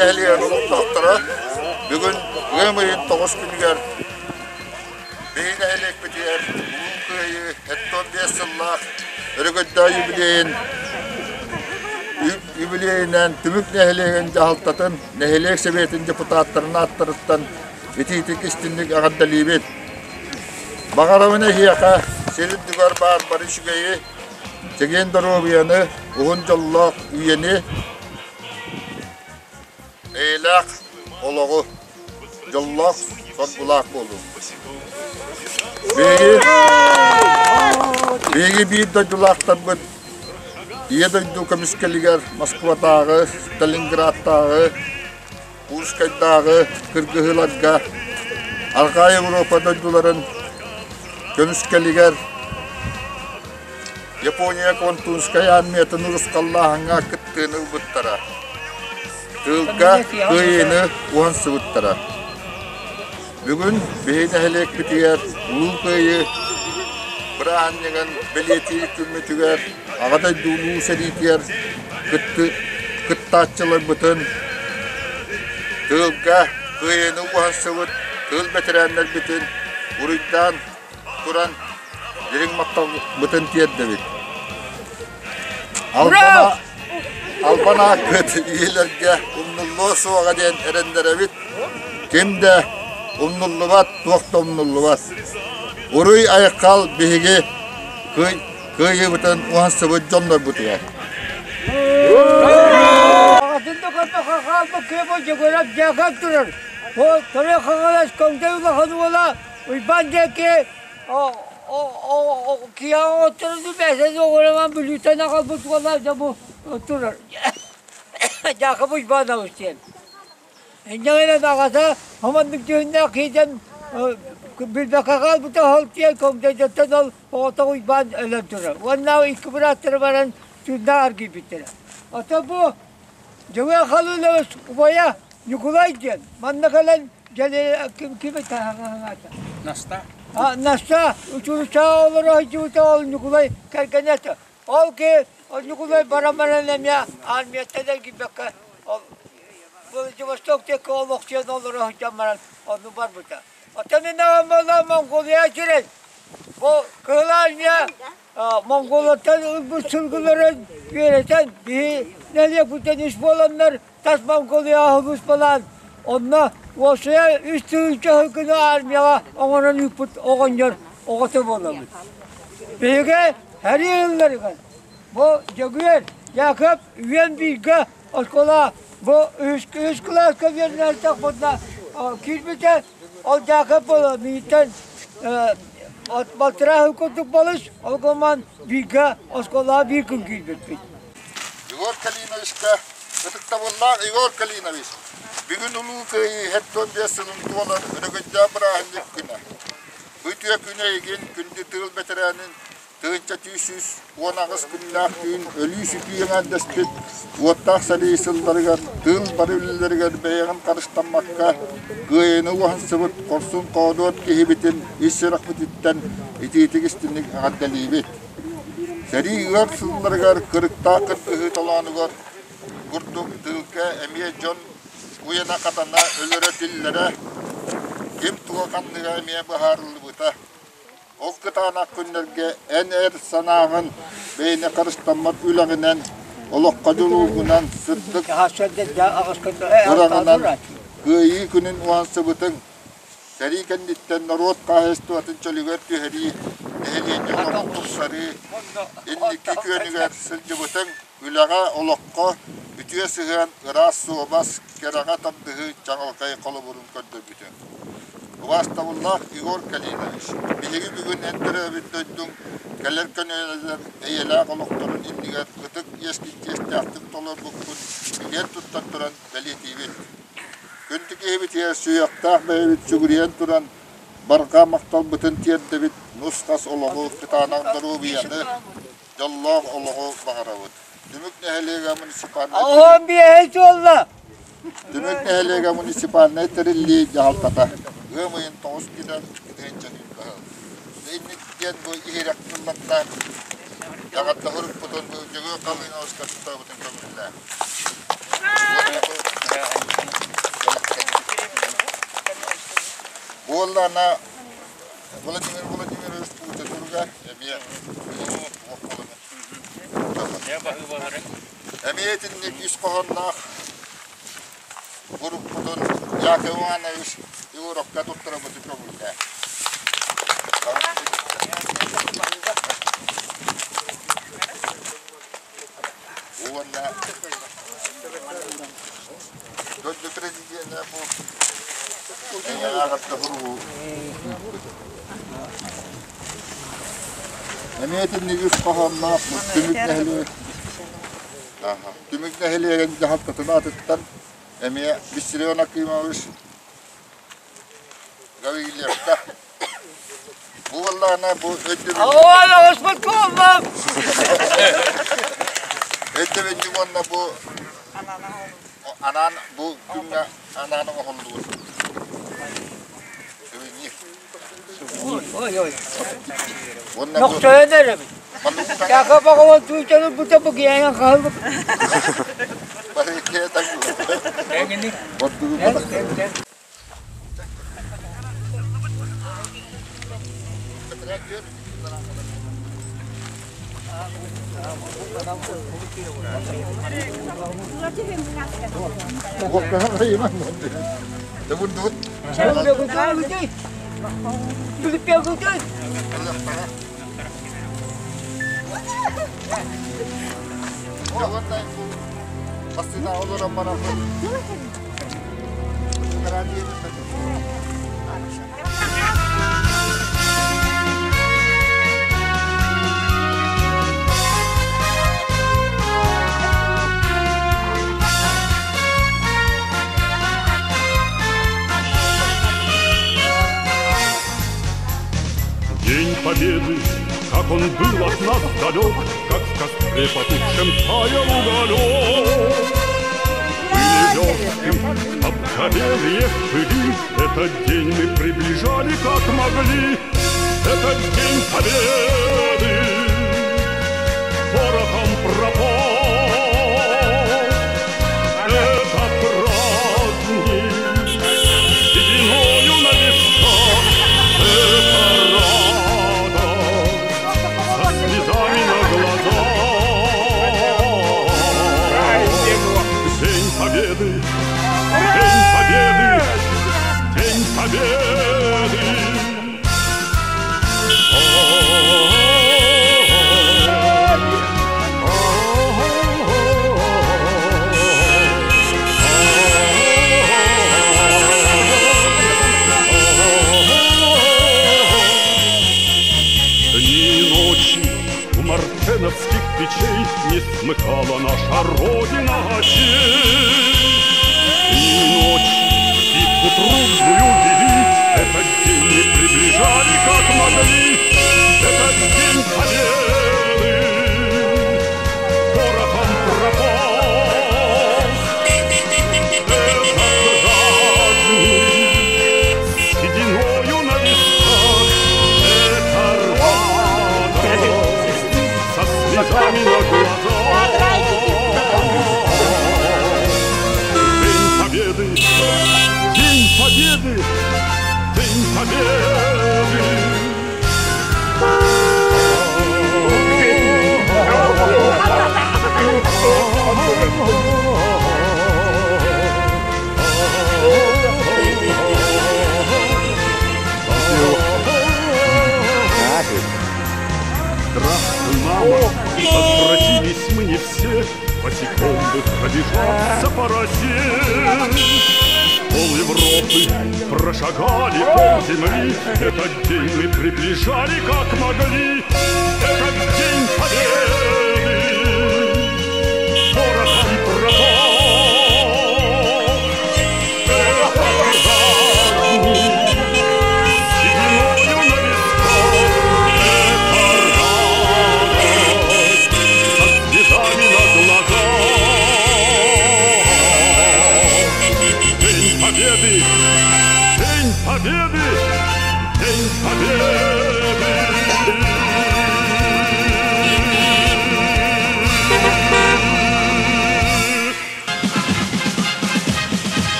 нэһилиэгин олохтоохторо бүгүн ыам ыйын 9 күнүгэр биһиги нэһилиэкпитигэр Улуу Кыайыы 75 сыллаах өрөгөйдөөх юбилейын юбилейинэн Түмүк нэһилиэгин дьаһалтатын, нэһилиэк сэбиэтин депутаттарын ааттарыттан итиитик истинник эҕэрдэлиибит. Баҕарабын эһиэхэ сир үрдүгэр баар бары үчүгэйи, чэгиэн доруобуйаны, уһун дьоллоох үйэни, эйэлээх олоҕу, дьоллоох, соргулаах буолуу. Биһиги, биһиги биир дойдулаахтарбыт Ийэ дойду көмүскэлигэр Москватааҕы, Сталинградтааҕы, Курскайдааҕы кыргыһыыларга Арҕаа Европа дойдуларын көмүскэлигэр Япония Квантунскай армиятын урусхаллааһыҥҥа кыттыыны ылбыттара. Тыылга кыайыыны уһансыбыттара. Бүгүн биһи нэһилиэкпитигэр Улуу Кыайыы бырааһынньыгын бэлиэтиир күммүтүгэр Аҕа дойду Улуу сэриитигэр кыттааччыларбытын тыылга кыайыыны уһансыбыт тыыл бэтэрээннэрбитин уруйдаан туран дириҥ махталбытын тиэрдэбит. Албан ааккыт ийэлэргэ умнуллуо суоҕа диэн эрэннэрэбит. Ким да умнуллубат, туох да умнуллубат. Уруй айхал биһиги кыайыыбытын уһансыбыт дьоннорбутугар. Аҕатын да көрбөккө хаалбыт кыайбы Дьөгүөрэп дьээкэн турар. Ол Төрүө Хаҥалас Көҥдөй улахан уола Уйбаан диэки киһи оҥотторун бэйэтин оҕураман Бүлүүттэн аҕалбыт уола дьэ бу турар. Дьаакып Уйбаанабыс диэн. Инньэ гынан аҕата хомоннук дьүһүннээх киһитэн билбэккэ хаалбыта ол тиэн Көҥдөйдөттөн ол оҕото Уйбаан өлөн турар. Уонна икки бырааттара баран тыыннаах эргийбиттэрэ. Ото бу Дьөҥөө Халыылабыс убайа Ньукулай диэн манна кэлэн ким ким Наста. Наста учуутал олоро сылдьыбыта ол Ньукулай кэргэнэ этэ. Ол ки Ньукулай баран баран эмиэ армияттан эргийбэккэ ол Владивосток диэки олохсуйан олоро сылдьан баран онну барбыта. Оттон мин аҕам Монголия сирин бу Кыһыл Армия Монголияттан ылбыт сылгыларын үөрэтэн биһи нэһилиэкпитин үс буоланнар тас Монголияҕа сулууспалаан онно уопсайа 3 тыһыынча сылгыны армияҕа оҥорон ыыппыт оҕонньор оҕото буолабыт. Биһиги сэрии ылларыгар бу Дьөгүөр Яков үөн бииргэ оскуола бу үһүс кылааска үөрэнэртэхпитинэ киирбитэ ол Дьаакып буола миигиттэн балтараа сыл курдук балыс ол гынан бииргэ оскуолаҕа биир күн киирбиппит. Егор Калиновичка ытыктабыллаах Егор Калинович, бүгүн Улуу Кыайыы 75 сылын туолар өрөгөйдөөх бырааһынньык күнэ. Үтүө күн эйигин күндү тыыл бэтэрээнин 1318 күннээх түүн өлүү-сүтүү эҥээрдэспит уоттаах сэрии сылларыгар тыыл бары үлэлэригэр бэйэҕин харыстаммакка кыайыыны уһансыбыт хорсун-хоодуот киһибитин ис сүрэхпититтэн итиитик-истиҥник эҕэрдэлиибит. Сэрии ыар сылларыгар кырыктаах кыргыһыы толоонугар курдук тыылга эмиэ дьон уйана-хатана өлөрө-тиллэрэ, ким туга ханныга эмиэ быһаарыллыбыта. Ол кытаанах күннэргэ эн эр санааҕын бэйэни харыстаммат үлэҕинэн, олоххо дьулуургунан, сырдык ыраҕынан Кыайыы күнүн уһансыбытыҥ, сэрии кэнниттэн норуот хаһаайыстыбатын чөлүгэр түһэрии, нэһилиэнньэ олоҕун тупсарыы инники күөнүгэр сылдьыбытыҥ, үлэҕэ, олоххо үтүө сыһыан, ыраас суобас, кэрэҕэ тардыһыы чаҕылхай холобурун көрдөрбүтүҥ. Убаастабыллаах Егор Калинович, биһиги бүгүн эн төрөөбүт дойдуҥ кэлэр көлүөнэлэр эйэлээх олохторун иннигэр ытык иэскин чиэстээхтик толорбуккун киэн туттан туран бэлиэтиибит. Күндү киһибитигэр сүһүөхтээх бэйэбит сүгүрүйэн туран барҕа махталбытын тиэрдэбит, нус-хас олоҕу, кытаанах доруобуйаны, дьоллоох олоҕу баҕарабыт. Түмүк нэһилиэгэ муниципальнай Оһон биэһи туолла. Түмүк нэһилиэгэ муниципальнай тэриллии дьаһалтата ыам ыйын 9 күнэ тыһыынча баһыл. Инник диэн бу иһирэх тыллартаах эҕэрдэ суруйбутун бу Дьөгүөр Халыновичка тутаабытын көҥүллээх. Буоллаана Владимир Владимирович Путин туруга эмиэ эмиэ итинник ис хоһоонноох уруккутун Яков Иванович Егоровка туттарабытын көҥүллээ. Уонна дойду президенэ бу Эмиэ итинник үс хоһоонноох түмүк нэһилиэк түмүк нэһилиэгин дьаһалтатын аатыттан эмиэ Виссарион Акимович Гаврильевка бу буоллаҕына бу өйдөбүнньүк уонна бу анаан бу күҥҥэ анаан оҥоһуллубут Нохтойон эрэбит. Яка баҕалан туйтаны бута бу киэҥэ хаһылык. День Победы, как он был от нас далек, как в костре потухшем таял уголек. Были версты, обгорелые в пыли, этот день мы приближали, как могли. Этот день Победы порохом пропал. Это праздник сединою на висках, это радость со слезами на глазах. День Победы, День Победы, День Победы. Дни и ночи у мартеновских печей не смыкала наша Родина очей. Дни и ночи битву трудную вели, этот день мы приближали, как могли. Этот день Победы порохом пропал. Этот праздник сединою на висках, это радость со слезами на глазах. День Победы, День Победы, День Победы. Здравствуй, мама, возвратились мы не все, босиком бы пробежаться по росе. Пол Европы прошагали, пол земли, этот день мы приближали, как могли. Этот день Победы порохом пропал. Этот праздник сединою на висках, это радость со слезами на глазах. День Победы, День Победы, День Победы.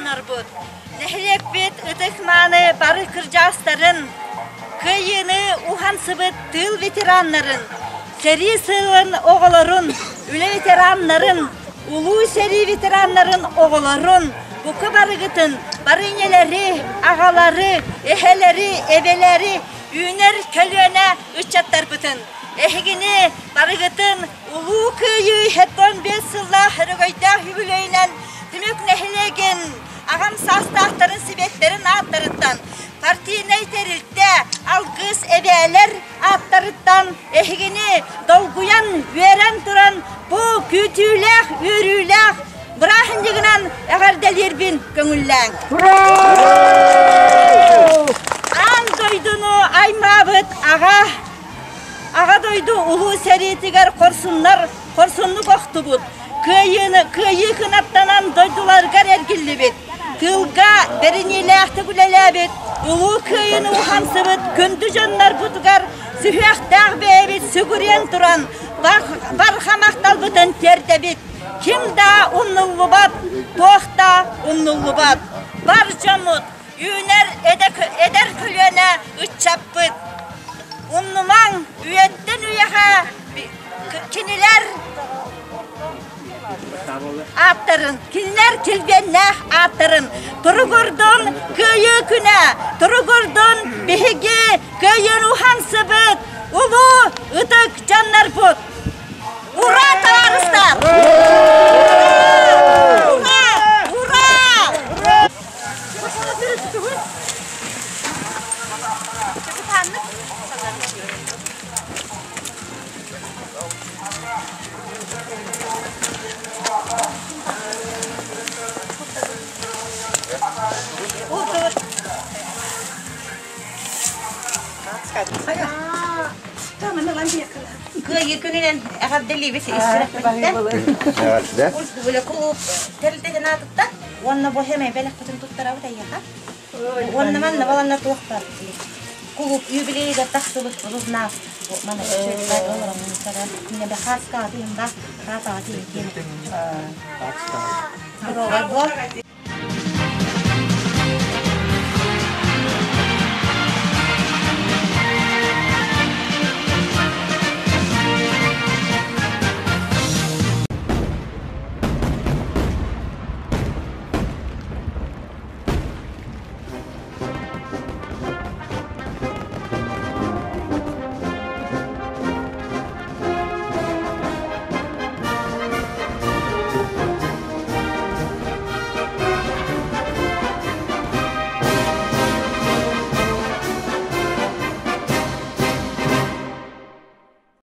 дьоннорбут, нэһилиэкпит ытык-мааны бары кырдьаҕастарын, Кыайыыны уһансыбыт тыыл ветераннарын, сэрии сылын оҕолорун, үлэ ветераннарын, улуу сэрии ветераннарын оҕолорун, бука барыгытын, бары ийэлэри, аҕалары, эһэлэри, эбэлэри, үүнэр көлүөнэ ыччаттарбытын, эһигини барыгытын Улуу Кыайыы 75 сыллаах өрөгөйдөөх үбүлүөйүнэн Түмүк нэһилиэгин аҕам саастаахтарын сибиэттэрин ааттарыттан, партийнай тэрилтэ, алгыс эбээлэр ааттарыттан эһигини долгуйан, үөрэн туран бу күүтүүлээх, үөрүүлээх бырааһынньыгынан эҕэрдэлиирбин көҥүллээҥ. Аан дойдуну аймаабыт аҕа Аҕа дойду улуу сэриитигэр хорсуннар хорсуннук охтубут, кыайыыны кыайыы кынаттанан дойдуларыгар эргиллибит, тыылга бэриниилээхтик үлэлээбит, улуу кыайыыны уһансыбыт күндү дьоннорбутугар сүһүөхтээх бэйэбит сүгүрүйэн туран барҕа махталбытын тиэрдэбит. Ким да умнуллубат, туох да умнуллубат. Бар дьоммут, үүнэр эдэр көлүөнэ ыччаппыт. Умнумаҥ, үйэттэн үйэҕэ кинилэр ааттарын, кинилэр килбиэннээх ааттарын туругурдун Кыайыы күнэ, туругурдун биһиги кыайыыны уһансыбыт улуу ытык дьоннорбут! Ура, табаарыстар! Ура! Ура! Кыайыы күнүнэн эҕэрдэлиибит истирэхпиттэн. Кулууп тэрилтэтин аатыттан Уонна бу хэмэй бэлэхпитин туттарабыт эйиэхэ. Уонна манна баланна туох бар кулууп юбилейыгар тахсыбыт журнал мана мине бахаска атыйым ба хаата атыйым киэн.